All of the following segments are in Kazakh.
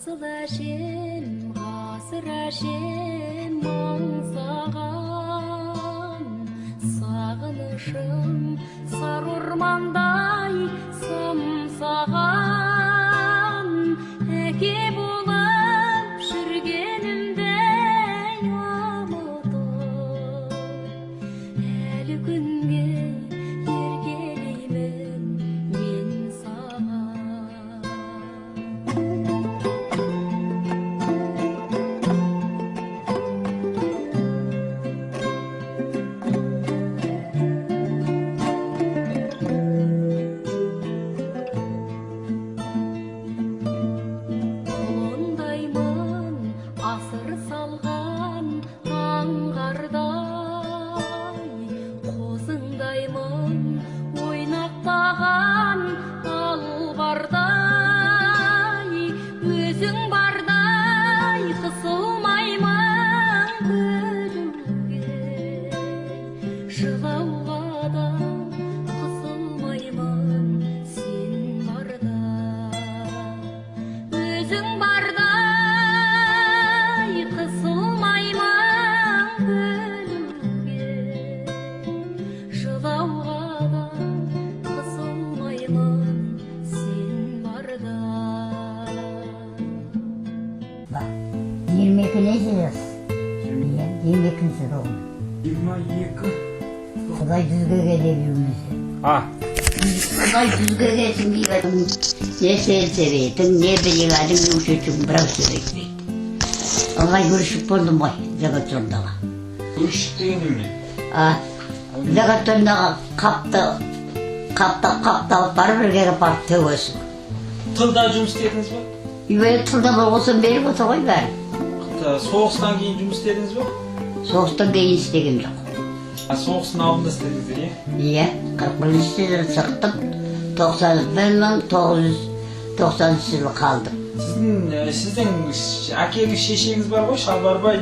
Асыл әжем, ғасыр әжем, аңсаған сағынышым сары ормандай самсаған, әке болып жүргенімді ұмытып, әлі күнге еркелеймін мен саған. Құлындаймын асыр салған аңғардай, қозыңдаймын ойнақтаған албардай, өзің бардай қысылмаймын күлуге, жылауға да қысылмаймын сен барда. Өзің бардай қысылмаймын күлуге, жылауға да қысылмаймын сен барда. 22 неше жас? Иә, 22-ші толдым. 22. Құдай жүзге кел деп жүрмесе. А, Құдай жүзге келсін деп жатырмын. Не сельсоветтің, не бригадың мүшесің бірақ сөйлетпейді. Ылғай күрішіп болдым ғой заготзондағы. Күрішік деген немене? А, заготзондағы қапты қаптап қаптап барып бірге барып төгесің. Тылда жұмыс істедіңіз ба? Үйбай тылда болғасын беріп отыр ғой бәрі. Соғыстан кейін жұмыс істедіңіз ба? Соғыстан кейін істеген жоқ. А, соғыстың алдында істедіңіздер, иә? Иә, 41-ші жылы шықтым. 91990 жылы қалдым. Сіздің әкеңіз, шешеңіз бар ғой, Шалбарбай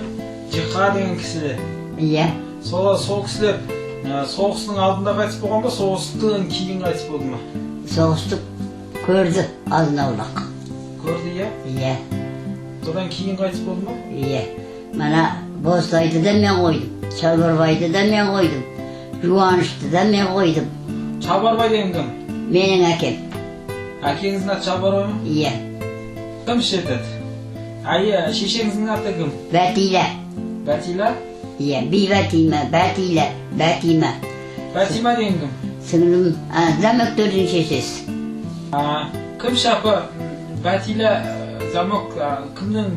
Жиқа деген кісілер. Иә. Сол кісілер соғыстың алдында қайтыс болған ба, соғыстан кейін қайтыс болды ма? Соғысты көрді азын аулақ. Көрді, иә? Иә, Содан кейін қайтыс болды ма? иә. Мына Бозтайды да мен қойдым, Шалбарбайды да мен қойдым, Жуанышты да мен қойдым. Шалбарбай деген кім? Менің әкем. Әкеңіздің аты Шалбарбай ма? Иә. Кім ішетеді? Әйе, шешеңіздің аты кім? Бәтила. Бәтила? Иә, Бибәтима, Бәтила, Бәтима. Бәтима деген кім? Сіңлім, Замөктердің шешесі. А, кім шапы? Бәтила, замок, кімнің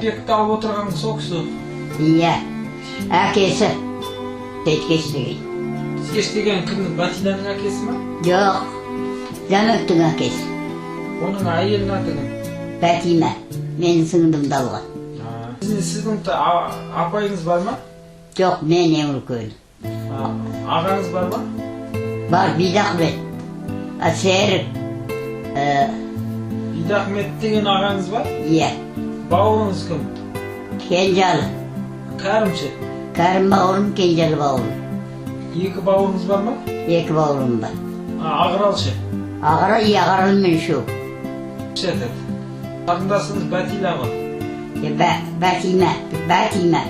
бекті алып отырған сол кісі? Иә, әкесі. Теткеш деген. Теткеш деген кімнің? Бәтиланың әкесі ма? Жоқ, Замөктің әкесі. Оның әйелінің аты кім? Бәтима, менің сіңлімді алған. Сіздің апайыңыз бар ма? Жоқ, мен ең үлкені. Ағаңыз бар ма? Бар, Бидахмет. А, Серік. Бидахмет деген ағаңыз бар? Иә. Бауырыңыз кім? Кенжалы. Кәрім ше? Кәрім бауырым, Кенжалы бауырым. Екі бауырыңыз бар ма? Екі бауырым бар. Ағырал ше? Ағырал, иә, Ағыралмен үшеу. Ше айтады. Қарындасыңыз Бәтила ғой? Бәтима, Бәтима.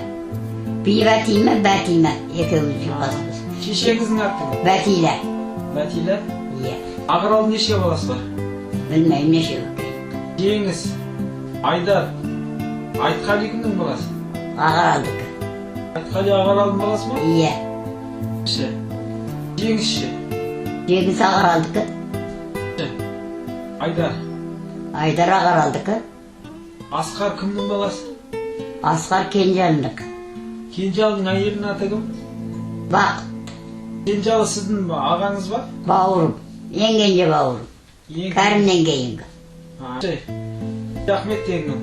Бибәтима, Бәтима. Екеуміз жұбаспыз. Шешеңіздің аты кім? Бәтила. Бәтила? Иә. Ағыралдың неше баласы бар? Білмеймін нешеу екен. Жеңіс, Айдар, Айтқали кімнің баласы? Ағыралдікі. Айтқали Ағыралдың баласы ма? Иә. Ше. Жеңіс ше? Жеңіс Ағыралдікі. Ше. Айдар. Айдар Ағыралдікі. Асқар кімнің баласы? Асқар Кенжалынікі. Кенжалының әйелінің аты кім? Бақыт. Кенжалы сіздің ағаңыз ба? Бауырым. Ең кенже бауырым. Кәрімнен кейінгі. Бидахмет деген кім?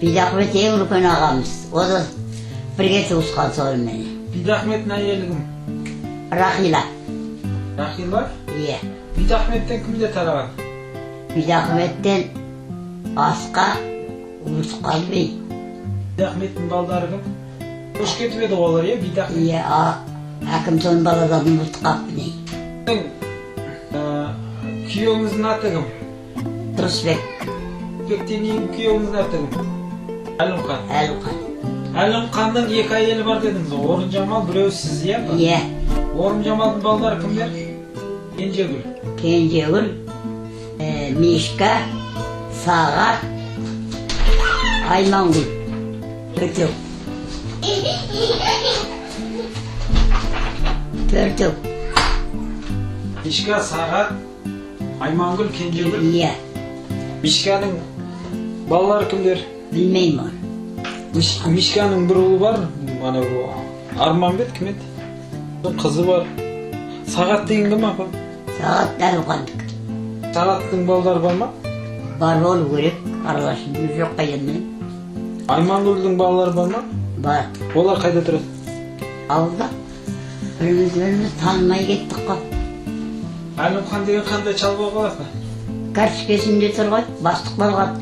Бидахмет ең үлкен ағамыз. О да бірге туысқан сонымен. Бидахметтің әйелі кім? Рахила. Рахила? Иә. Бидахметтен кімдер тараған? Бидахметтен Асқар, Ұлысқалби. Бидахметтің балдары кім? Көшіп кетіп еді ғой олар, иә, Бидахмет? Иә, әкім соның балаларын ұмытып қалыпты не. Күйеуіңіздің аты кім? Тұрысбек. Сейітбектен кейін күйеуіңіздің аты кім? Әлімқан. Әлімқан. Әлімқанның екі әйелі бар дедіңіз ғой. Орынжамал, біреуі сіз, иә? Иә. Орынжамалдың балалары кімдер? Кенжегүл. Кенжегүл, Мишка, Сағат, Аймангүл. Төртеу. Төртеу. Мишка, Сағат, Аймангүл, Кенжегүл. Иә. Мишканың балалары кімдер? Білмеймін оны. Мишканың бір ұлы бар, ана Арманбет кім еді? Қызы бар. Сағат деген кім, апа? Сағат Әлімқандікі. Сағаттың балалары бар ма? Бар болу керек. Араласып жоқ, қайдан білемін. Аймангүлдің балалары бар ма? Бар. Олар қайда тұрады? Ауылда. Біріміз біріміз танымай кеттік қой. Әлімқан деген қандай шал болған, апа? Карточкасында тұр ғой, бастық болған.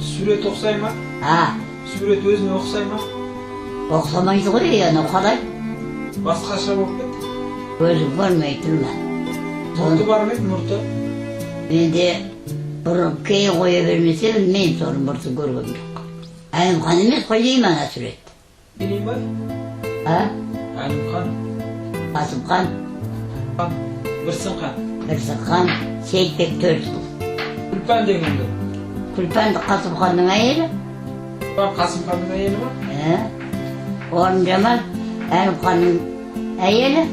Сурет ұқсай ма? А, Сурет өзіне ұқсай ма? Ұқсамайды ғой, анау қалай? Басқаша болып кетті. Көзім көрмей тұрма. Мұрты бар ма еді, мұрты? Менде бұрын кейін қоя бермесе, білмеймін, соның мұртын көргем жоқ. Әлімқан емес қой деймін ана сурет. Келейін ба? А? Әлімқан. Қасымхан. Қан. Бірсінқан. Бірсінхан, Сейітбек Төртқұл. Күлпан деген кім? Күлпан Қасымханның әйелі. Күлпан Қасымханның әйелі ма? Ә? Орынжамал Әлімханның әйелі.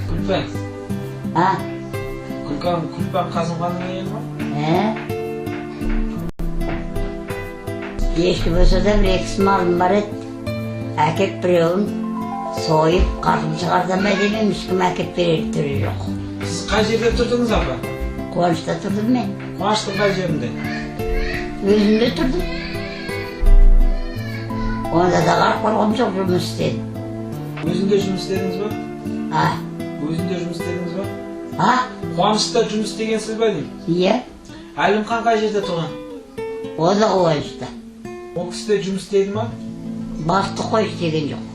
Күлпан. А? Күлпан, Күлпан Қасымханның әйелі ма? Ә? Ешкі болса да бір екі малым бар еді. Әкеп біреуін сойып, қасым шығарсам ба демеймін, ешкім әкеп берер түрі жоқ. Сіз қай жерде тұрдыңыз, апа? Қуанышта тұрдым мен. Қуаныштың қай жерінде? Өзімде тұрдым. Онда да қарап қорғым жоқ, жұмыс істедім. Өзінде жұмыс істедіңіз ба? А? Өзінде жұмыс істедіңіз ба? А? Қуанышта жұмыс істегенсіз ба деймін? Иә. Әлімқан қай жерде тұрған? О да Қуанышта. Ол кісі де жұмыс істеді ма? Бастық қой, істеген жоқ.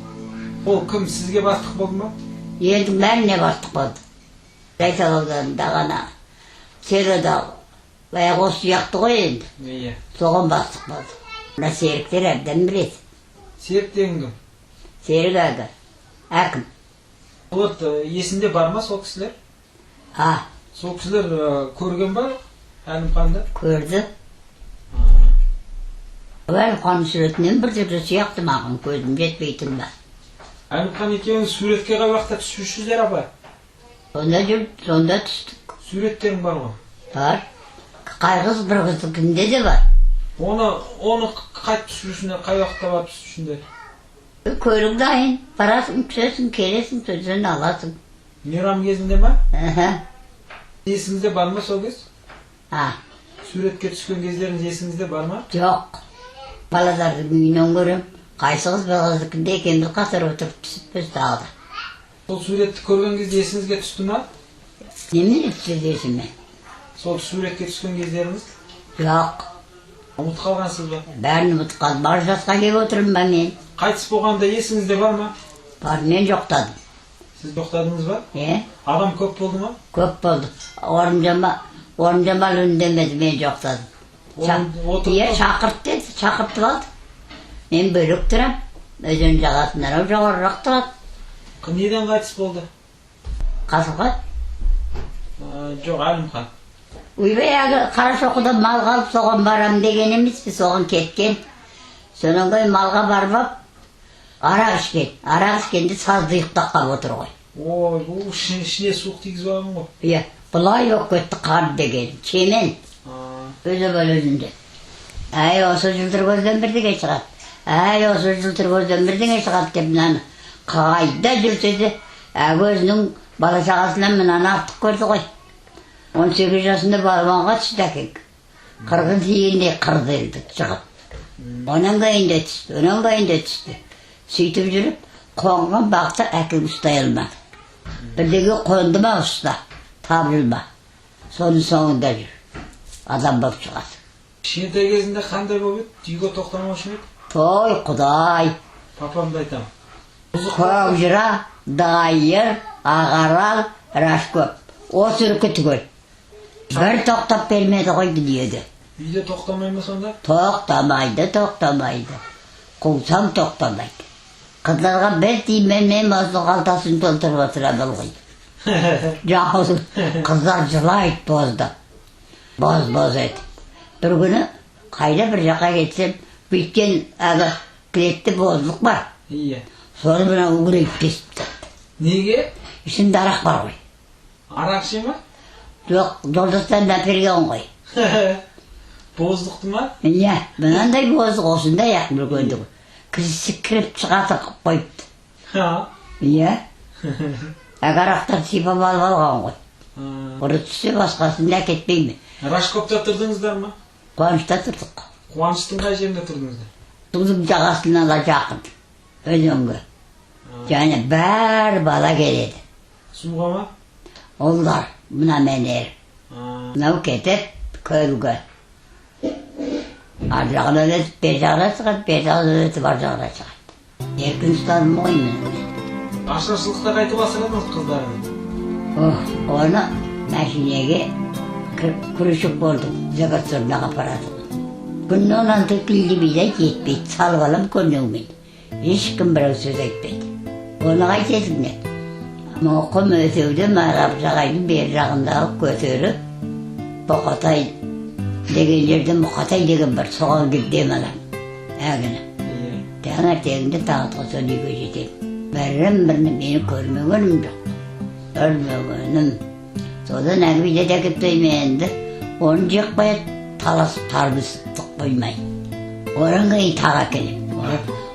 Ол кім, сізге бастық болды ма? Елдің бәріне бастық болды. Жайсал ауданында ғана, селода, баяғы осы жақты ғой енді. Иә. Соған бастық болды. Мына серіктер әбден біледі. Серік деген кім? Серік әлгі, әкім. Вот есінде бар ма сол кісілер? А, Сол кісілер көрген ба Әлімқанды? Көрді. Әлімқанның суретінен бір түрлі сияқты маған, көзім жетпей тұр ма. Әлімқан екеуіңіз суретке қай уақытта түсушісіздер, апа? Сонда жүріп, сонда түстік. Суреттерің бар ғой? Бар. Қай қыз бір қыздікінде де бар. Оны қайтып түсірушіңдер, қай уақытта барып түсушіңдер? Көлік дайын. Барасың, түсесің, келесің, сосын аласың. Мейрам кезінде ма? Аха. Есіңізде бар ма сол кез? А, Суретке түскен кездеріңіз есіңізде бар ма? Жоқ. Балалардың үйінен көрем. Қайсы қыз бір қыздікінде екеуміз қатар отырып түсіппіз тағы да. Сол суретті көрген кезде есіңізге түсті ма? Немене түседі есіме? Сол суретке түскен кездеріңіз? Жоқ. Ұмытып қалғансыз ба? Бәрін ұмытып қалдым. Бар жасқа келіп отырмын ба мен? Қайтыс болғанда есіңізде бар ма? Бар, мен жоқтадым. Сіз жоқтадыңыз ба? Е? Адам көп болды ма? Көп болды. Орынжамал үндемеді, мен жоқтадым. Отырып Иә, па? Шақырт деді, шақыртып алды. Мен бөлек тұрам. Өзен жағасынан ау жоғарырақ тұрады. Неден қайтыс болды? Қасымхан? Жоқ, Әлімхан. Ойбай, әлгі Қарашоқыда малға алып соған барам деген емес пе, соған кеткен. Сонан кейін малға барып алып, арақ ішкен. Арақ ішкенде сазды ұйықтап қалып отыр ғой. Ой, бұл ішіне суық тигізіп алған ғой. Иә, былай болып кетті қан деген. Чемен. Өзі бөл өзінде. Әй, осы жылтыр көзден бірдеңе шығады. Әй, осы жылтыр көзден бірдеңе шығады деп мынаны қайда жүрсе де, әлгі өзінің бала шағасынан мынаны артық көрді ғой. 18 жасында балуанға түсті әкең. Қырғын тигендей қырды елді шығып. Онан кейін де түсті, онан кейін де түсті. Сөйтіп жүріп, қонған бақты әкең ұстай алмады. Бірдеңе қонды ма, ұста, табылма. Соның соңында жүр. Адам болып шығады. Кішкентай кезінде қандай болып еді? Үйге тоқтамаушы ма еді? Той, Құдай. Папамды айтамын. Көкжыра, Дайыр, Ағарал, Рашкөп. Осы үркі түгел. Бір тоқтап бермеді ғой дүниеде. Үйде тоқтамай ма сонда? Тоқтамайды, тоқтамайды. Қусаң, тоқтамайды. Қыздарға бір тиынмен мен осы қалтасын толтырып отырамын ылғи. Жауыз қыздар жылайды боздап. Боз боз етіп. Бір күні қайда бір жаққа кетсем, бүйткен әлгі кілетте боздық бар. Соны мына үңірейіп кесіп тастады. Неге? Ішінде арақ бар ғой. Арақ іше ма? Жоқ, жолдастан әперген ғой. Боздықты ма? Иә, мынандай боздық, осындай ақ үлкендігі. Кісі кіріп шығатын қылып қойыпты. Иә. Әлгі арақтар сипап алып алған ғой. Ұры түссе, басқасын да әкетпей ме? Рашковта тұрдыңыздар ма? Қуанышта тұрдық. Қуаныштың қай жерінде тұрдыңыздар? Судың жағасына да жақын. Өзенге. Және бәрі бала келеді. Суға ма? Ұлдар, мына мен еріп. Мынау кетіп көлге. Ар жағынан өтіп, бер жағына шығады, бер жағынан өтіп, ар жағына шығады. Еркін ұстадым ғой міне мен. Ашаршылықта қайтып асырадыңыз қыздарыңызды? Ох, оны мәшинеге күрішіп болдым. Заготзорнаға апарады. Күніне 16 келі бидай жетпейді. Салып алам көнеумен. Ешкім біреу сөз айтпайды. Оны қайтесің не? Мұқым өтеуді Марапшағайдың бер жағындағы көтеріп, Боқатай деген жерде Мұқатай деген бар, соған келіп демаламын. Әлгіні. Таңертеңінде таң атқаннан соң үйге жетемін. Бірін бірін мені көрмегенім жоқ. Көрмегенім. Содан әлгі бидай әкеліп тастаймын енді. Оны жеп қояды, таласып тарбысып қоймай. Одан кейін тағы әкелемін.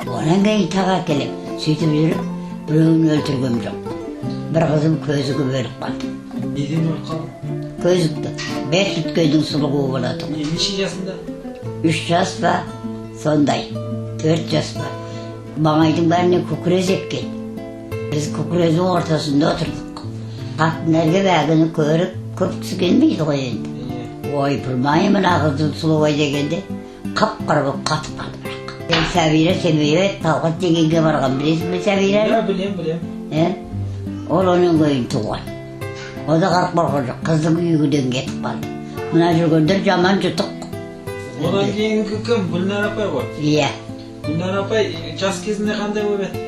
Одан кейін тағы әкелемін. Сөйтіп жүріп біреуін өлтіргем жоқ. Бір қызым көзі өліп қалды. Неден өліп қалды? Көзікті. Бет біткеннің сұлуы болады ғой. Неше жасында? 3 жас па, сондай. 4 жас па. Маңайдың бәріне кукурез еккен. Біз кукурездің ортасында отырдық. Қатындар келіп әлгіні көріп, көп кісі келмейді ғой енді. Ойпырмай, мына қыздың сұлуы дегенде қап-қара болып қатып қалды бірақ. Мен Сәбира Семеева Талғат дегенге барған, білесің бе Сәбираны? Иә, білем, білем. Ол оның кейін туған. О да қарқ болған жоқ, қыздың үйінен кетіп қалды. Мына жүргендер жаман жұтық. Одан кейінгі кім? Гүлнар апай ғой. Иә. Гүлнар апай жас кезінде қандай болып еді?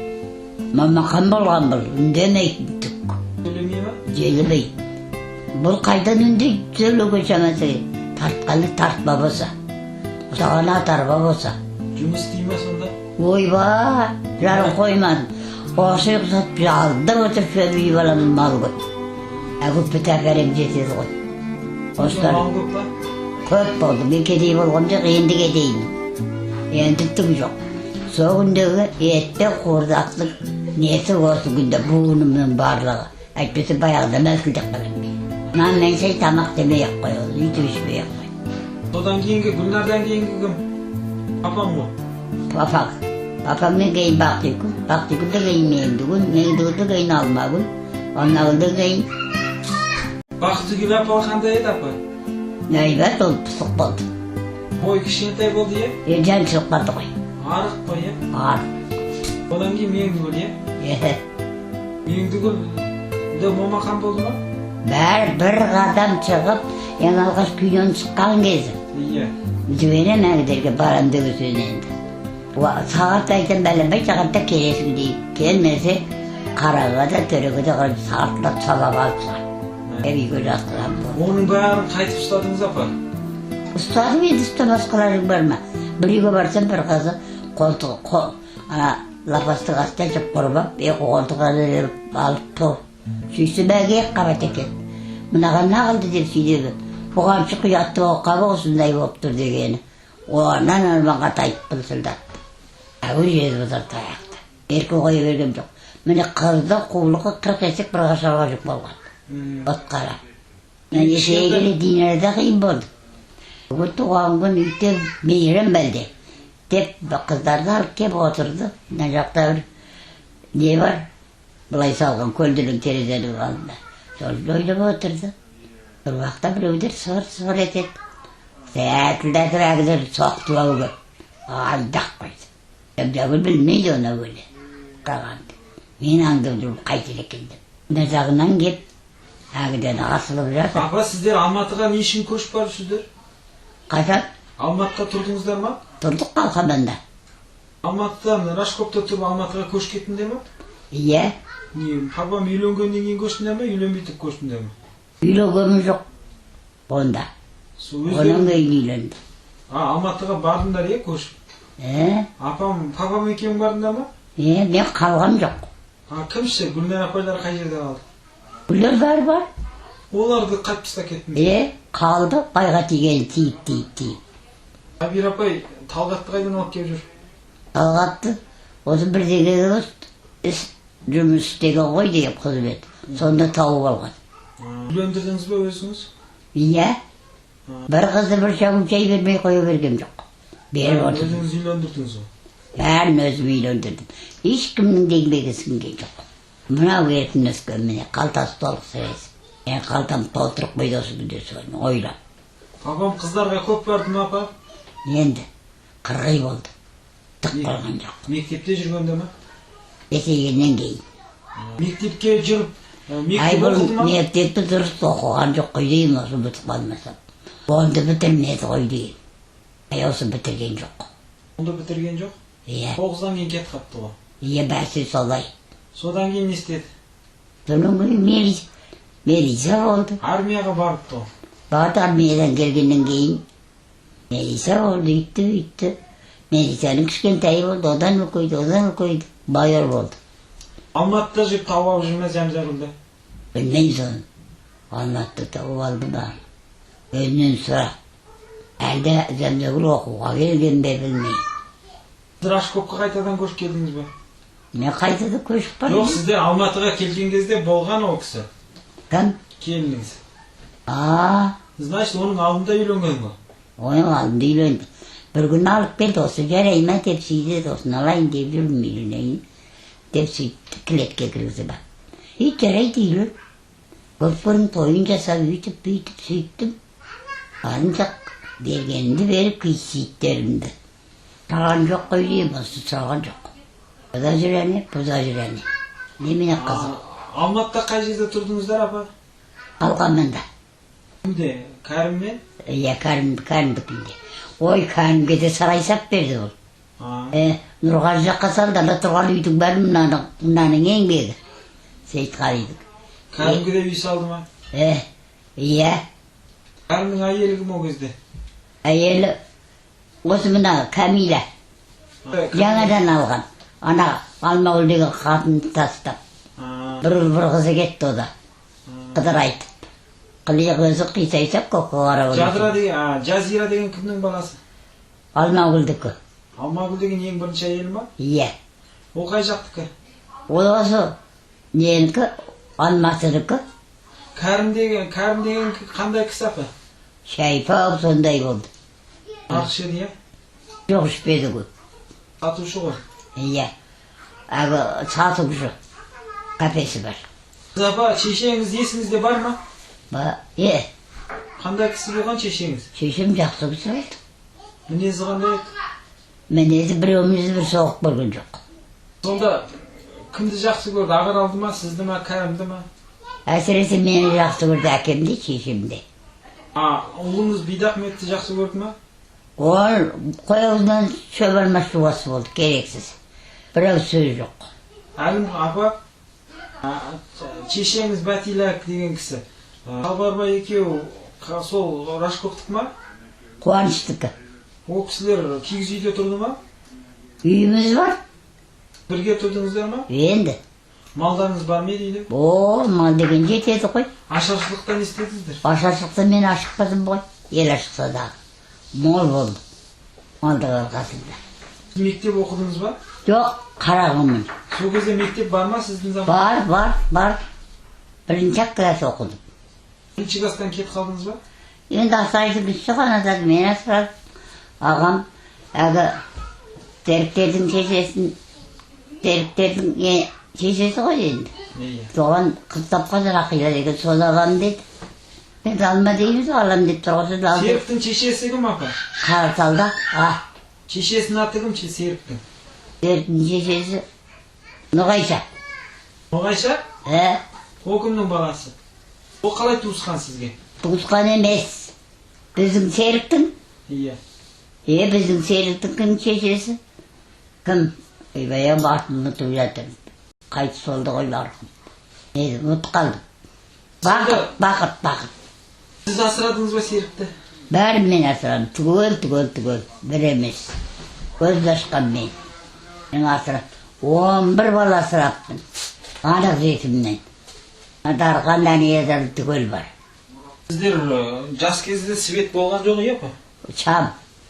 Мамақан болған бұл, үндемейтін түк. Сөйлемей ма? Желімейді. Бұл қайдан үндейді, сөйлеуге шамасы келеді. Тартқаны тартпа болса, ұстағаны атарба болса. Жұмыс істей ма сонда? Ойбай, жарым қоймадым. Осы ұқсатып жалдап отырып шөп үйіп аламын, мал көп. Көпті тәпәрем жетеді ғой. Осылар Мал көп па? Көп болды. Мен кедей болғам жоқ, енді кедеймін. Енді түк жоқ. Сол күндегі етті қуырдақтың несі осы күнде буынымның барлығы. Әйтпесе баяғыда мәсілдеп қаламын мен. Нан мен шай тамақ демей ақ қой, оны үйтіп ішпей ақ қой. Содан кейінгі Гүлнардан кейінгі кім? Апам ғой. Папам. Папамнан кейін Бақтигүл, Бақтигүлден кейін Меңдігүл, Меңдігүлден кейін Алмагүл, Алмагүлден кейін Бақтигүл апа қандай еді апа? Әйбат, ол пысық болды. Бойы кішкентай болды, иә? Жаншылып қалды ғой. Арық қой, иә? Арық. Одан кейін Меңдігүл, иә? Иә. Меңдігүл де момақан болды ма? Бәрі бір қадам шығып, ең алғаш күйден шыққан кезі. Жіберем әлгілерге барам деген сөз енді. Сағат айтам, бәленбай сағатта келесің дейді. Келмесе қараға да төреге де қарап сағатлап сабап алып шығады. Үйге жатқызамын болды. Оның бәрін қайтып ұстадыңыз апа? Ұстадым енді, ұстамасқаларың бар ма? Бір үйге барсам, бір қызы қолтығы ана лапастың астына жіп құрып алып, екі қолтығына іліп алып топ. Сөйтсем әлгі екі қабат екен. Мынаған не қылды деп сөйледі. Бұған ұятты болып осындай болып тұр дегені. Онан арманға тайып пылсылдатты. Әуір жетіп отыр таяқты. Еркін қоя берген жоқ. Міне қыздың қулығы 40 есек бір қашарға жүк болған. Отқара. Есейе келе Динара да қиын болды. Бүгін туған күн үйде мейрам бәлде. Деп қыздарды алып келіп отырды. Мына жақта бір не бар? Былай салған көлденең терезенің алдында. Сол ойлап отырды. Бір уақытта біреулер сыбыр-сыбыр етеді. Сәтілдетіп әлгілер соқтылау кеп. Айдақ қойды. Әбдәгүл білмейді оны өлі. Қарағанды. Мен аңдып жүрмін қайтер екен деп. Мына жағынан кеп әлгіден асылып жатыр. Апа, сіздер Алматыға не үшін көшіп барыпсыздар? Қашан? Алматыда тұрдыңыздар ма? Тұрдық Қалқаманда. Алматыдан Рашковта тұрып, Алматыға көшіп кеттіңдер ма? Иә. Не, папам үйленгеннен кейін көштіңдер ма, үйленбей тұрып көштіңдер ма? Үйленгенім жоқ онда. Сол Онан өздері кейін үйленді. А, Алматыға бардыңдар, иә, көшіп? Ә? Апам, папам екеуің бардыңдар ма? Е, мен қалғам жоқ. А, кімші, Гүлнар апайлар қай жерде қалды? Гүлдер бәрі бар. Оларды қайтып тастап кеттіңдер? Е, қалды, байға тиген тиіп, тиіп, тиіп. Әбир апай Талғатты қайдан алып келіп жүр? Талғатты осы бірдеңеге іс жұмыс істеген ғой деген қызмет. Сонда тауып алған. Үйлендірдіңіз бе өзіңіз? Иә. Бір қызды бір шағым шай бермей қоя бергем жоқ. Беріп отырдым. Өзіңіз үйлендірдіңіз ғой? Бәрін өзім үйлендірдім. Ешкімнің де еңбегі сіңген жоқ. Мынау еркін өскен, міне, қалтасы толық сіресі. Мен қалтам толтырып қойды осы күнде соны ойлап. Папам қыздарға көп барды ма, апа? Енді қырғи болды. Түк қалған жоқ. Мектепте жүргенде ма? Есейгеннен кейін. Мектепке жүріп, Ай, мектеп бұл оқыды ма? мектепті дұрыс оқыған жоқ қой деймін, осы бітіп қалмасам. Онды бітірмеді ғой деймін. Ай, осы бітірген жоқ. Онды бітірген жоқ? Иә. 9-дан кейін кетіп қалыпты ғой. Иә, бәсе солай. Содан кейін не істеді? Содан кейін милиция болды. Армияға барыпты ғой. Барды, армиядан келгеннен кейін милиция болды, үйтті, үйтті. Милицияның кішкентайы болды, одан үлкейді, одан үлкейді, майор болды. Алматыда жүріп тауып алып жүр ме Зәмзәгүлді? Білмеймін соны. Алматыда тауып алды ма? Өзінен сұра. Әлде Зәмзәгүл оқуға келген бе, білмеймін. Рашковқа қайтадан көшіп келдіңіз бе? Мен қайтадан көшіп Жоқ, бардым. сіздер Алматыға келген кезде болған ол кісі. Кім? Келініңіз. А, Значит, оның алдында үйленген ғой. Оның алдында үйленді. Бір күні алып келді, осы жарай ма деп сөйтеді, осыны алайын деп жүрмін, үйленейін деп сөйтті, кілетке кіргізіп алып. И жарайды, үйлен. Көп күн тойын жасап, үйтіп бүйтіп сөйттім. Барынша бергенімді беріп, киіт. Сұраған жоқ қой деймін, осы сұраған жоқ. Бұ да жүр әне, бұ да жүр әне. Немене қызық. Алматыда қай жерде тұрдыңыздар, апа? Қалқаманда. Кімде? Кәріммен? Иә, Кәрім, Кәрімдікінде. Ой, Кәрімге де сарай сап берді ол. Нұрғазы жаққа салды, ана тұрған үйдің бәрі мынаның еңбегі. Сейітқалидың. Кәрімге де үй салды ма? Иә. Кәрімнің әйелі кім ол кезде? Әйелі осы мына Кәмила. Жаңадан алған. Ана Алмагүл деген қатынды тастап. Бір ұл, бір қызы кетті ода. Қыдыр айтып. Қылиық өзі қисайсап көкке қарап Жадыра отырды. Деген, Жазира деген кімнің баласы? Алмагүлдікі. Алмагүл деген ең бірінші әйелі ма? Иә. Ол қай жақтікі? Ол осы ненікі, Алматынікі. Кәрім деген қандай кісі, апа? Шайпау сондай болды. Арақ ішеді, иә? Жоқ, ішпеді ғой. Сатушы ғой. Иә. Әлгі сатушы. Кафесі бар. Сіз, апа, шешеңіз есіңізде бар ма? Ба, е, Қандай кісі болған шешеңіз? Шешем жақсы кісі болды. Мінезі қандай еді? Мінезі біреумізді бір соғып көрген жоқ. Сонда кімді жақсы көрді? Ақаралды ма, сізді ма, Кәрімді ма? Әсіресе мені жақсы көрді, әкем де, шешем де. А, ұлыңыз Бидахметті жақсы көрді ма? Ол қой аузынан шөп алмас жуас болды, керексіз. Бір ауыз сөз жоқ. Әлім апа, шешеңіз Бәтила деген кісі. Қалбарбай екеуі сол Рашковтікі ма? Қуаныштікі. Ол кісілер киіз үйде тұрды ма? Үйіміз бар. Бірге тұрдыңыздар ма? Енді. Малдарыңыз бар ма еді үйде? О, мал деген жетеді ғой. Ашаршылықта не істедіңіздер? Ашаршылықта мен ашықпадым ғой. Ел ашықса дағы. Мол болды. Малдың арқасында. Мектеп оқыдыңыз ба? Жоқ, қарағымын. Сол кезде мектеп бар ма сіздің заман? Бар, бар, бар. Бірінші класс оқыдым. Бірінші класстан кетіп қалдыңыз ба? Енді асырайтын кісі жоқ, анадан мен асырадым. Ағам әлгі Серіктердің шешесін, Серіктердің шешесі ғой енді. Иә. Соған қыз тапқан, Рақила деген, соны аламын деді. Енді алма дейміз, алам деп тұрғызды, алды. Серіктің шешесі кім, апа? Қараталда, а. Шешесінің аты кім Серіктің? Серіктің шешесі Нұрғайша. Ноғайша? Ә? Ол кімнің баласы? Ол қалай туысқан сізге? Туысқан емес. Біздің Серіктің Иә. Е, біздің Серіктің кім шешесі? Кім? Ойбай, атын ұмытып жатырмын. Қайтыс болды ғой марқұм. Не, ұмытып қалдым. Бақыт, Бақыт, Бақыт. Сіз асырадыңыз ба Серікті? Бәрін мен асырадым. Түгел, түгел, түгел. Бір емес. Көзді ашқан мен. Мен асырап, 11 бала асыраппын. Анық жетімнен. Дархан, Дәниязар түгел бар. Сіздер жас кезде свет болған жоқ, иә, апа? Шам.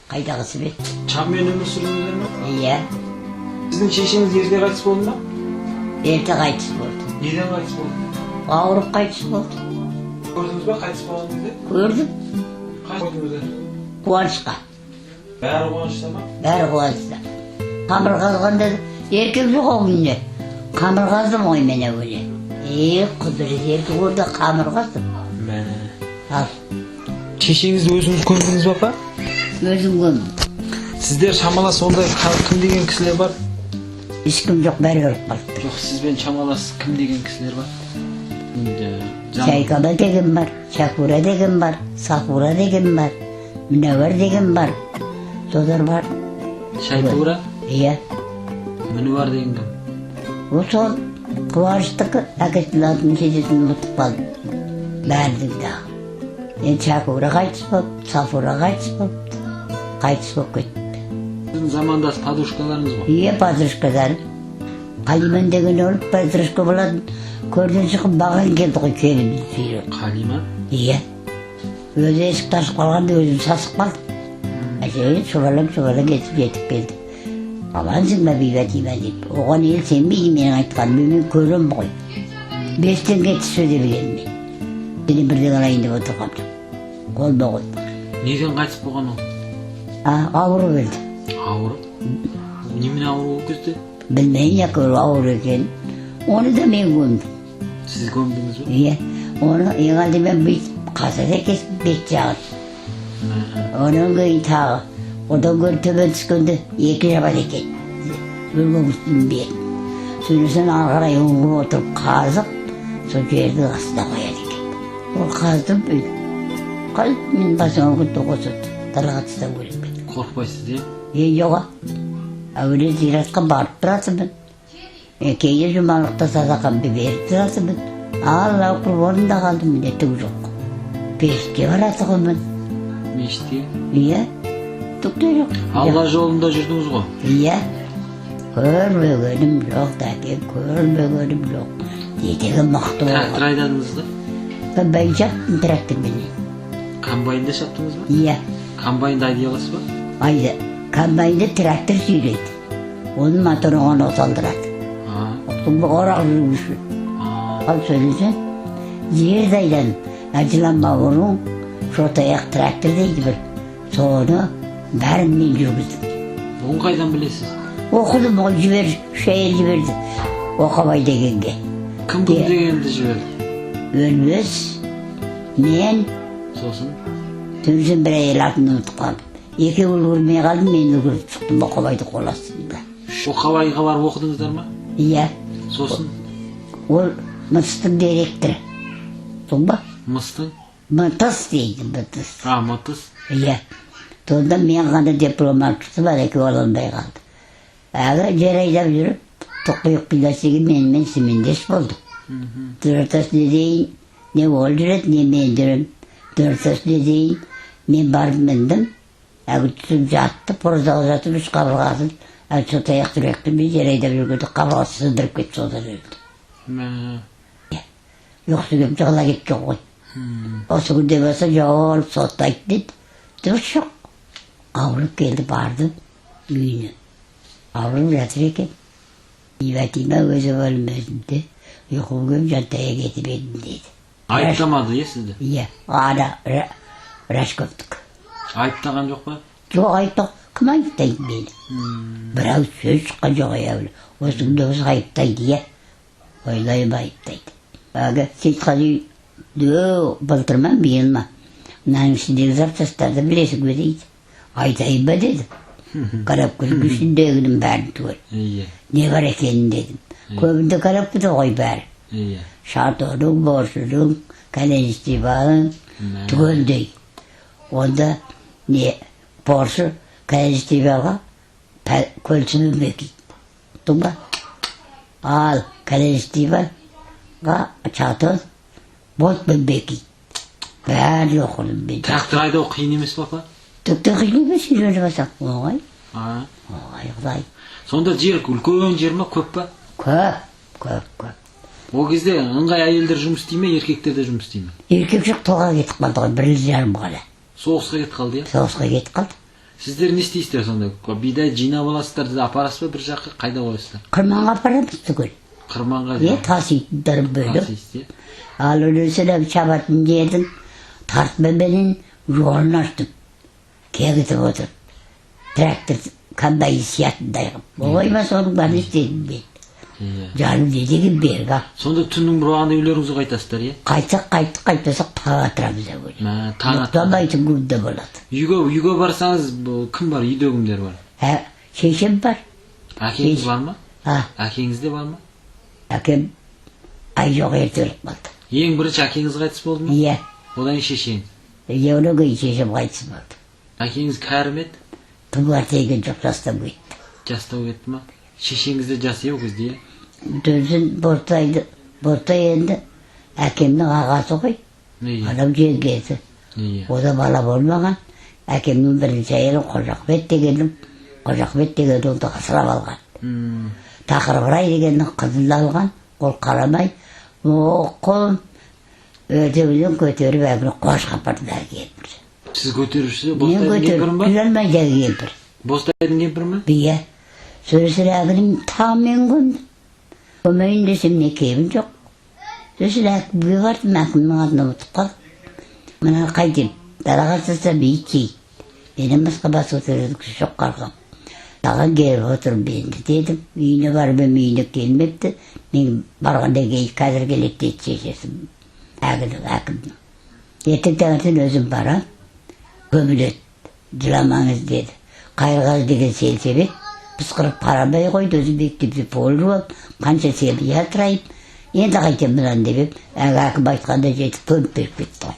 Қайдағы свет? Шаммен өмір сүрдіңіздер ме? Иә. Сіздің шешеңіз ерте қайтыс болды ма? Ерте қайтыс болды. Неден қайтыс болды? Ауырып қайтыс болды. Көрдіңіз ба қайтыс болған кезде? Көрдім. Қай көрдіңіздер? Қуанышқа. Бәрі қуанышта ма? Бәрі қуанышта. Қамыр қазғанда еркек жоқ ол күнде. Қамыр қаздым ғой мен әуелі. Е, құдірет, еркек орда қамыр қаздым. Мә. Ал, Шешеңізді өзіңіз көмдіңіз ба, апа? Өзім көмдім. Сіздер шамалас ондай кім деген кісілер бар? Ешкім жоқ, бәрі өліп қалыпты. Жоқ, сізбен шамалас кім деген кісілер бар? Енді Шайкала деген бар, Шакура деген бар, Сафура деген бар, Мінәуір деген бар. Солар бар. Шайпура, Иә. Мінуар деген кім? Ол сол Қуаныштікі, әкесінің атын, шешесін ұмытып қалдым. Бәрінің дағы. Енді Шакура қайтыс болыпты, Сафура қайтыс болыпты. Қайтыс болып кетті. Сіздің замандас подружкаларыңыз ғой. Иә, подружкаларым. Қалиман деген өліп, подружка болатын. Көрден шығып маған келді ғой келінді сүйреп. Қалима? Иә. Өзі есікті ашып қалғанда өзім сасып қалдым. Әшейін шұбалаң шұбалаң етіп жетіп келді. Амансың ба, Бибәтима, деп. Оған ел сенбейді менің айтқаныма, мен көремін ғой. 5 теңге түссе де білемін мен. Сенен бірдеңе алайын деп отырғам жоқ. Қолма қол. Неден қайтыс болған ол? А, ауырып өлді. Ауырып? Немен ауырып ол кезде? Білмеймін, әйтеуір ауыр екен. Оны да мен көмдім. Сіз көмдіңіз ба? Иә. Оны ең алдымен бүйтіп қазада кесіп бет жағын. Мә. Онан кейін тағы одан гөрі төмен түскенде екі жабады екен. Өлген кісінің бетін. Сосын ары қарай үңгіп отырып қазып, сол жердің астына қояды екен. Ол қаздым бүйтіп. Қазып мен басыма күнді қосады. Далаға тастау керек пе? Қорықпайсыз, иә? Е, жоқ. Әуелі зиратқа барып тұратынмын. Е, кейде жұмалықта садақамды беріп тұратынмын. Алла құрбанында қалдым, міне, түк жоқ. Пешке баратұғынмын. Мешітке? Иә, түк те жоқ. Алла жолында жүрдіңіз ғой. Иә. Көрмегенім жоқ, тәке, көрмегенім жоқ. Не деген мықты Трактор болған. айдадыңыз да? Комбайн шаптым тракторменен. Комбайнда шаптыңыз ба? Иә, Комбайнды айдай аласыз ба? Айды. Комбайнды трактор сүйрейді. Оның моторын ғана оталдырады. Орақ жүргізуші. Ал сөйлесең, жерді айдан Әжілан бауырың шотаяқ трактор дейді бір. Соны бәрін мен жүргіздім. Оны қайдан білесіз? Оқыдым ғой, жібер, үш әйел жіберді. Оқабай дегенге. Кім кім Иә. дегенді жіберді? Өлмес, мен, Сосын? Сосын бір әйел, атын ұмытып қалдым. Екеуі үлгермей қалдым, мен үлгеріп шықтым Оқабайды қол астында. Оқабайға барып оқыдыңыздар ма? Иә, Сосын? Ол МТС-тың директоры. Сол ба? Мыстың? МТС дейді, МТС. А, МТС. Иә. Сонда мен ғана диплом алып шықтым, ана екеуі ала алмай қалды. Әлі жер айдап жүріп, тұқиық деген менімен семендес болды. Төртесіне дейін не ол жүреді, не мен жүремін. Төртесіне дейін мен барып міндім. Әлгі түсіп жатты, прозаға жатып үш қабырғасын, әлгі шотаяқ жүректі мен жер айдап жүргенде қабырғасы сындырып кетті, содан өлді. Мә. Ұйқысы келіп жығыла кеткен ғой. Осы күнде болса жауап соттайды деді. Дұрыс жоқ. Ауырып келді, бардым үйіне. Ауырып жатыр екен. Бәтима, өзі бөлім өзінде. Ұйқым келіп жантая кетіп едім, деді. Айыптамады, иә, сізді? Иә, ана Рашковтікі. Айыптаған жоқ па? Жоқ, айыптау. Кім айыптайды мені? Бір ауыз сөз шыққан жоқ әуелі. Осы күнде болса айыптайды, иә. Ойлаймын, айыптайды. Әлгі Сейтқали былтыр ма, биыл ма? Мынаның ішіндегі запчастарды білесің бе, дейді. Айтайын ба, деді. Коробканың ішіндегінің бәрін түгел. Не бар екенін, дедім. Көбінде коробкада ғой бәрі. Шатырың, боршының, кәленістибаның Мә. түгелдей. Онда не Поршы Калиничтибаға көлсімен бекиді. Ұқтың ба? Ал Калиничтибаға чатын болтпен бекиді. Бәрін оқыдым мен. Трактор айдау қиын емес пе, апа? Түк те қиын емес, үйреніп алсаң. Оңай. А. Оңай, құдай. Сонда жер үлкен жер ма, көп па? Көп, көп, көп. Ол кезде ыңғай әйелдер жұмыс істей ме, еркектер де жұмыс істей ме? Еркек жоқ, тоға кетіп қалды ғой, 1,5 жыл ғана. Соғысқа кетіп қалды, иә? Соғысқа кетіп қалды. Сіздер не істейсіздер сонда? Бидай жинап аласыздар да апарасыз ба бір жаққа, қайда қоясыздар? Қырманға апарамыз түгел. Қырманға? Е, таситындар бөлек. Тасисыз, иә? Ал өлесілеп шабатын жердің тартпаменен жолын аштым. Кегітіп отырып. Трактор, комбайн сиятындай қылып. Ойма, соның бәрін істедім мен. Иә. Жаным не деген бергі. Сонда түннің бір уағында үйлеріңізге қайтасыздар, иә? Қайтсақ қайттық, қайтпасақ таң атырамыз әуелі. Мә, таң атқанда. Ұйықтамайтын күн де болады. Үйге барсаңыз, бұл кім бар үйде, кімдер бар? Ә, шешем бар. Әкеңіз Шеш- бар ма? А, Әкеңіз де бар ма? Әкем ай жоқ, ерте өліп қалды. Ең бірінші әкеңіз қайтыс болды ма? Иә. Одан кейін шешеңіз? Иә, одан кейін шешем қайтыс болды. Әкеңіз кәрі ме еді? Тым қартайған жоқ, жастау кетті. Жастау кетті ма? Шешеңіз де жас, иә, ол кезде, иә? Сосын Бортайды, Бортай енді әкемнің ағасы ғой. Иә. Анау жеңгесі. Иә. Ода бала болмаған. Әкемнің бірінші әйелі Қожахмет дегенім, Қожахмет деген ұлды асырап алған. Тақырбырай дегеннің қызын да алған, ол қарамай, оқым өртеуден көтеріп әлгіні Қуашқа апарды әлгі кемпір. Сіз көтеріп жүрсіз? Мен Бостайдың көтеріп кемпірін ба? жүре алмайды әлгі кемпір. Бостайдың кемпірі ме? Иә. Сосын әлгінің тағы мен көмдім. Көмейін десем, не кебім жоқ. Сосын әкімге бардым, әкімнің атын ұмытып қалдым. Мына қайтем, далаға тастасам, ит жейді. Менен басқа бас көтеретін кісі жоқ қалғам. Саған келіп отырмын енді дедім. Үйіне барып едім, үйіне келмепті. Мен барғанда кейін қазір келеді дейді шешесі. Әкімнің, әкімнің. Ертең таңертең өзім барам. Көміледі. Жыламаңыз деді. Қайырғазы деген сельсовет пысқырып қарамай қойды, өзім мектепте пол жуамын, қанша семья асыраймын. Енді қайтемін мынаны деп едім, әлгі әкім айтқанда жетіп көміп беріп кетті ғой.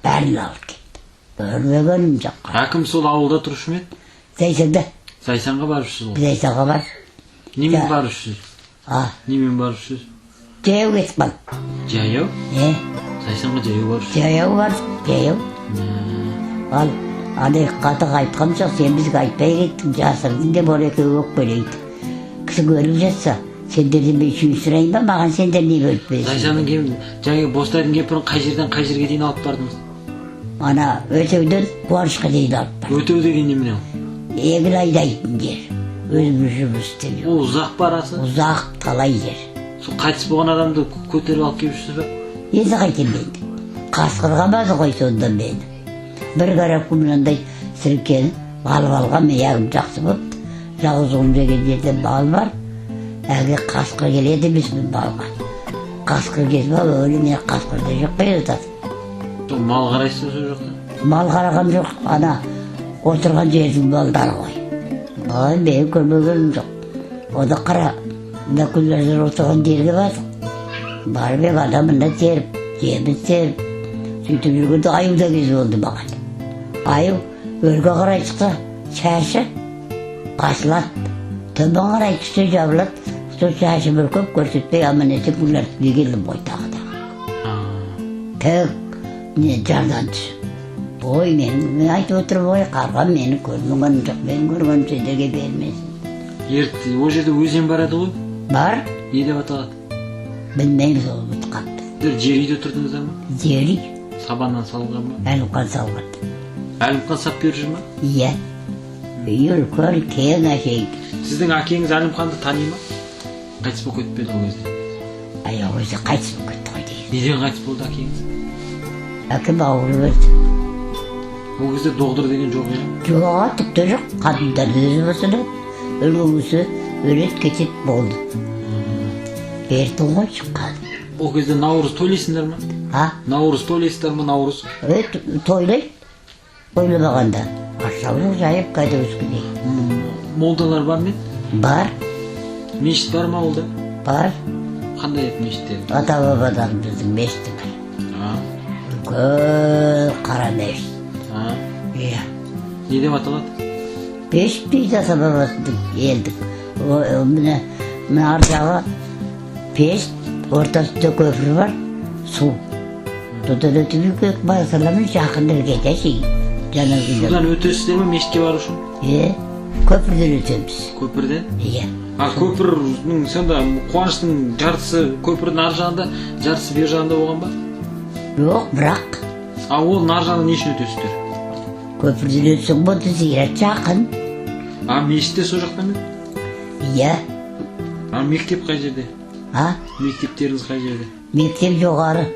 Бәрін алып кетті. Көрмегенім жоқ. Әкім сол ауылда тұрушы ма еді? Зайсанда. Зайсанға барып жүрсіз ғой? Зайсанға бар. Немен Ja. барып жүрсіз? А, Немен барып жүрсіз? Жаяу кетіп қалдым. Жаяу? Е, Зайсанға жаяу барып жүрсіз? Жаяу бардық, жаяу. Ал андай қатық айтқан жоқ, сен бізге айтпай кеттің, жасырдың деп ол екеуі өкпелейді. Кісі көріп жатса, сендерден мен шүй сұрайын ба, маған сендер не бөліп бересің? Зайсанның кем жаңағы Бостайдың кемпірін қай жерден қай жерге дейін алып бардыңыз? Ана Өтеуден Қуанышқа дейін алып бардым. Өтеу деген немене ол? Егін айдайтын жер. Өзіміз жұмыс істеп жүр. Ол ұзақ па арасы? Ұзақ, талай жер. Сол қайтыс болған адамды көтеріп алып келіп жүрсіз ба? Енді қайтемін енді? Қасқыр қамады ғой сонда мені. Бір коробка мынандай сіріңкені алып алған мен, ягым жақсы болыпты. Жалғыз ұлым деген жерде мал бар. Әлгі қасқыр келеді емеспін малға. Қасқыр келіп алып, өлі мені қасқырды жеп қоя жатады. Сол мал қарайсыз ба сол жақта? Мал қараған жоқ, ана отырған жердің малдары ғой. Ой, мен көрмегенім жоқ. Ода қара, мына күндерде отырған жерге бардық. Барып ек, ана мында теріп, жеміс теріп, сөйтіп жүргенде аю да кез болды маған. Аю өрге қарай шықса, шашы басылады. Төмен қарай түссе, жабылады. Сол шашы бүркеп көрсетпей, аман есен күндерге келдім ғой тағы да. Тек не жардан түсіп. Ой, мен айтып отырмын ғой, қарғам, мені көрмегенім жоқ, мен көргенім сендерге бермесін. Ерт ол жерде өзен бар еді ғой? Бар. Не деп аталады? Білмеймін, сол ұмытып қалыпты. Сіздер жер үйде тұрдыңыздар ма? Жер үй. Сабаннан салынған ба? Әлімқан салған. Әлімқан сап беріп жүр ма? Иә. Үй үлкен, кең әшейін. Сіздің әкеңіз Әлімқанды тани ма? Қайтыс болып кетіп пе еді ол кезде? Ай, ол кезде қайтыс болып кетті ғой деген. Неден қайтыс болды әкеңіз? Әкем ауырып өлді. Ол кезде доғдыр деген жоқ, иә? Жоқ, түк те жоқ. Қатындар өзі босанады. Өлген кісі өледі, кетеді, болды. Бердің ғой шыққан. Ол кезде наурыз тойлайсыңдар ма? А? Наурыз тойлайсыздар ма, наурыз? Е, тойлайды. Тойламағанда аршаулық жайып кәдескі. Молдалар бар ма еді? Бар. Мешіт бар ма ауылда? Бар. Қандай еді мешіттер? Ата бабадан біздің мешіті бар. А, Үлкен қара мешіт. а. Иә. Не деп аталады? Бешік дейді ата бабасының елдің. Міне, мына ар жағы пеш, ортасында көпір бар, су. Содан өтіп үйге бара саламын, жақын іргеде шейін. Жаңа күндер. Судан өтесіздер ме мешітке бару үшін? Е, көпірден өтеміз. Көпірден? Иә. А көпірдің сонда Қуаныштың жартысы көпірдің ар жағында, жартысы бер жағында болған ба? Жоқ, бірақ А ол ар жағынан не үшін өтесіздер? Көпірден өтсең болды, зират жақын. А мешіт те сол жақта ма? Иә. А мектеп қай жерде? А? Мектептеріңіз қай жерде? Мектеп жоғары.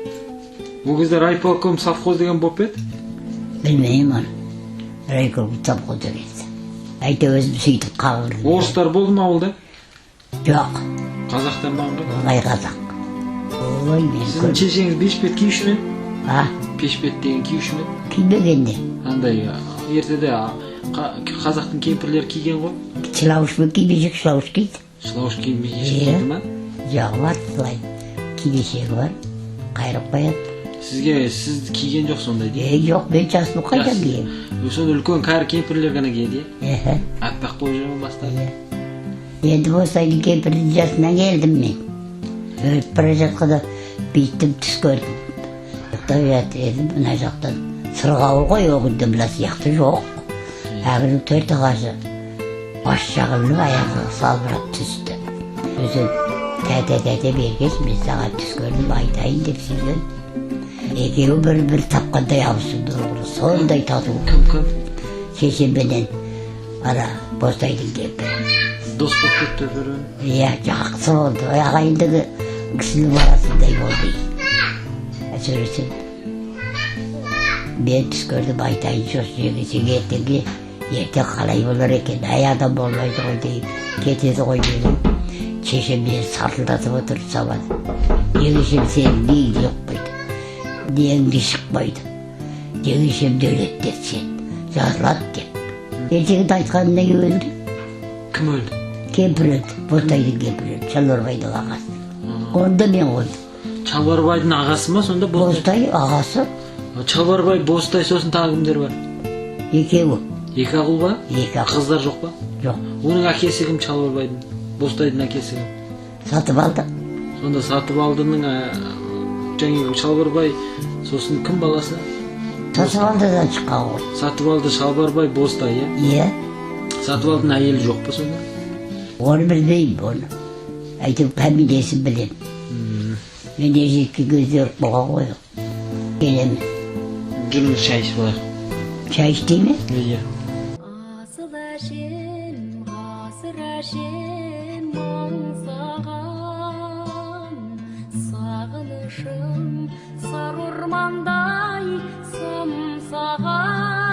Ол кезде райполком, совхоз деген болып па еді? Білмеймін оны. Райком, совхоз деген. Әйтеуір өзім сөйтіп қалдым. Орыстар болды ма ауылда? Жоқ. Қазақтар ма аңға? Оңай қазақ. Ой, мен Сіздің көп. шешеңіз бешпет киюші ме еді? А? Пешпет деген киюші ме еді? Кимегенде. Андай ертеде қазақтың кемпірлері киген ғой. Шылауышпен кимешек, шылауыш киді. Шылауыш кимешек Иә. киді ма? Жағы бар, былай кимешегі бар. Қайырып қояды. Сізге, сіз киген жоқ сондай дейді. Е, жоқ, мен жаспын, қайдан киемін? Соны үлкен кәрі кемпірлер ғана киеді, иә? Эхе. Аппақ болып жүре ме бастары? Иә. Енді Босайдың кемпірдің жасынан келдім мен. Өліп бара жатқанда бүйттім, түс көрдім. Ұйықтап жатыр едім, мына жақтан сырғауыл ғой, ол күнде мына сияқты жоқ. Әлгінің төрт ағашы бас жағылып, аяғы салбырап түсті. Сосын тәте, тәте, бергеш, мен саған түс көрдім, айтайын деп сөйледім. Екеуі бір бір тапқандай абысынды, сондай тату. Кім, кім? Шешемменен ана Босайдың кемпірі. Дос болып кетті бір. Иә, жақсы болды. Ағайынды кісінің баласындай болды. Әсіресе мен түс көрдім, айтайыншы, осы жерге сен ертеңге, ертең қалай болар екен, әй, адам болмайды ғой деймін, кетеді ғой дедім. Шешем мені сартылдатып отырып сабады. Жеңешем, сенің неңді ұқпайды, неңді шықпайды, жеңешем де өледі деді, сен жазылады деп. Ертеңінде айтқанынан кейін өлді. Кім өлді? Кемпір өлді, Босайдың кемпірі өлді, Шалбарбайдың ағасы. Оны да мен қойдым. Шалбарбайдың ағасы ма сонда Бостай? Бостай ағасы. Шалбарбай, Бостай, сосын тағы кімдер бар? Екеуі. Екі ақ ұл ба? Екі ақ. Қыздар жоқ па? Жоқ. Оның әкесі кім, Шалбарбайдың? Бостайдың әкесі кім? Сатып алды. Сонда сатып алдының жаңағы Шалбарбай, сосын кім баласы? Сатып алдыдан шыққан ғой. Сатып алды, Шалбарбай, Бостай, иә? Иә. Сатып алдының әйелі жоқ па сонда? Оны білмеймін, оны. Әйтеуір фамилиясын білемін. Мен ержеткен кезде өліп қалған ғой ол. Келемін. Жүріңіз, шай ішіп алайық. Шай іштей ме? Иә. Асыл әжем, ғасыр әжем, аңсаған сағынышым сары ормандай самсаған.